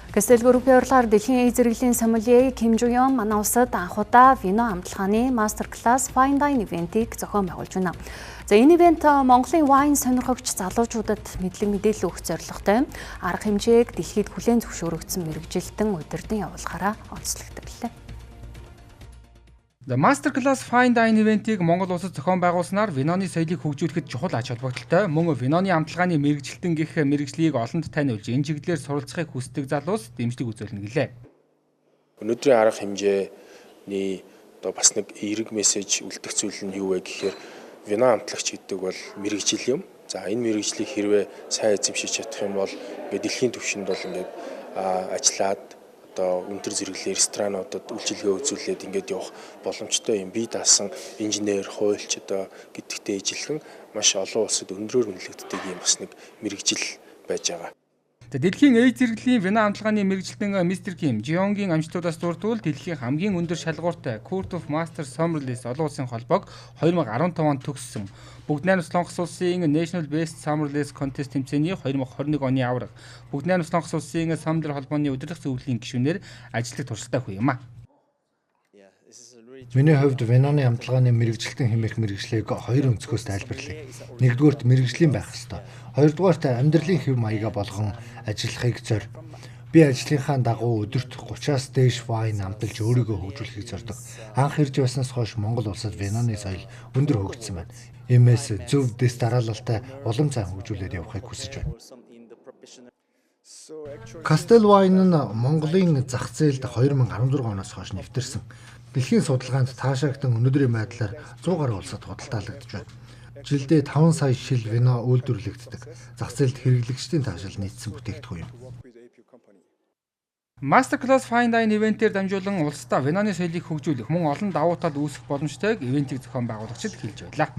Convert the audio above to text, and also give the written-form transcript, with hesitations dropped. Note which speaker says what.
Speaker 1: Castel Group-ийн урилгаар дэлхийн эй зэрэглэлийн сомелье Ким Жуйон манай улсад анх удаа вино амталгааны master class fine dine event-ийг зохион байгуулж байна. За, энэ event Монголын wine сонирхогч залуучуудад мэдлэг мэдээлэл өгөх зорилготой арга хэмжээг дэлхийд хүлээн зөвшөөрөгдсөн мэргэжилтэн удирдан явуулахаараа онцлогдсон.
Speaker 2: The Master Class Fine Dine event-ийг Монгол улсад зохион байгуулснаар виноны соёлыг хөгжүүлэхэд чухал ач холбогдолтой. Мөн виноны амталгааны мэргэжилтэн гэх мэргэжлийг олонд таниулж, энэ чиглэлээр суралцахыг хүсдэг залуус дэмжлэг үзүүлнэ гэлээ.
Speaker 3: Өнөөдрийн арга хэмжээний одоо бас нэг эерэг мессеж үлдэх зүйл нь юу вэ гэхээр вино амтлагч гэдэг бол мэргэжил юм. За, энэ мэргэжлийг хэрвээ сайн эзэмшиж чадах юм бол ингээд дэлхийн түвшинд бол ингээд ажиллаад, одоо өндөр зэрэглэлийн ресторануудад үйлчилгээ үзүүлээд ингээд явах боломжтой юм. Бие даасан инженер, хуульч одоо гэдэгтэй ижилхэн маш олон улсад өндрөөр үнэлэгддэг юм бас нэг мэргэжил байж байгаа.
Speaker 2: Дэлхийн эй зэрэглэлийн вино амталгааны мэргэжилтэн Мистер Ким Жионгийн амжилтуудаас дурдвал дэлхийн хамгийн өндөр шалгууртай Court of Master Sommeliers олон улсын холбоог 2015 онд төгссөн. Бүгд найрамдах Солонгос улсын National Best Sommeliers Contest тэмцээний 2021 оны аварга. Бүгд найрамдах Солонгос улсын Sommelier холбооны удирдах зөвлөлийн гишүүнээр ажиллах туршилттай хүн юм а.
Speaker 4: Миний хувьд виноны амталгааны мэргэжилтэн хэмээх мэргэжлийг хоёр өнцгөөс тайлбарлая. Нэгдүгээрт, мэргэжлийн байх ёстой. Хоёрдугаарт, амьдралын хэв маягаа болгон ажиллахыг зорь. Би ажлынхаа дагуу өдөрт 30-аас дээш wine амталж өөрийгөө хөгжүүлэхийг зорьдог. Анх ирж байснаас хойш Монгол улсад виноны соёл өндөр хөгжсөн байна. Иймээс зөв дэс дараалалтай улам сайн хөгжүүлээд явахыг хүсэж байна. Castel Wine нь Монголын зах зээлд 2016 оноос хойш нэвтэрсэн. Дэлхийн судалгаанд таашаагдан өнөөдрийн байдлаар 100 гаруй улсад худалдаалагдаж байна. Жилдээ 5 сая шил вино үйлдвэрлэгддэг. Зах зээлд хэрэглэгчдийн таашаал нийцсэн бүтээгдэхүүн юм.
Speaker 2: Master Class Fine Dine event-ээр дамжуулан улсдаа виноны соёлыг хөгжүүлэх, мөн олон давуу тал үүсгэх боломжтойг event-ийг зохион байгуулагчид хэлж байлаа.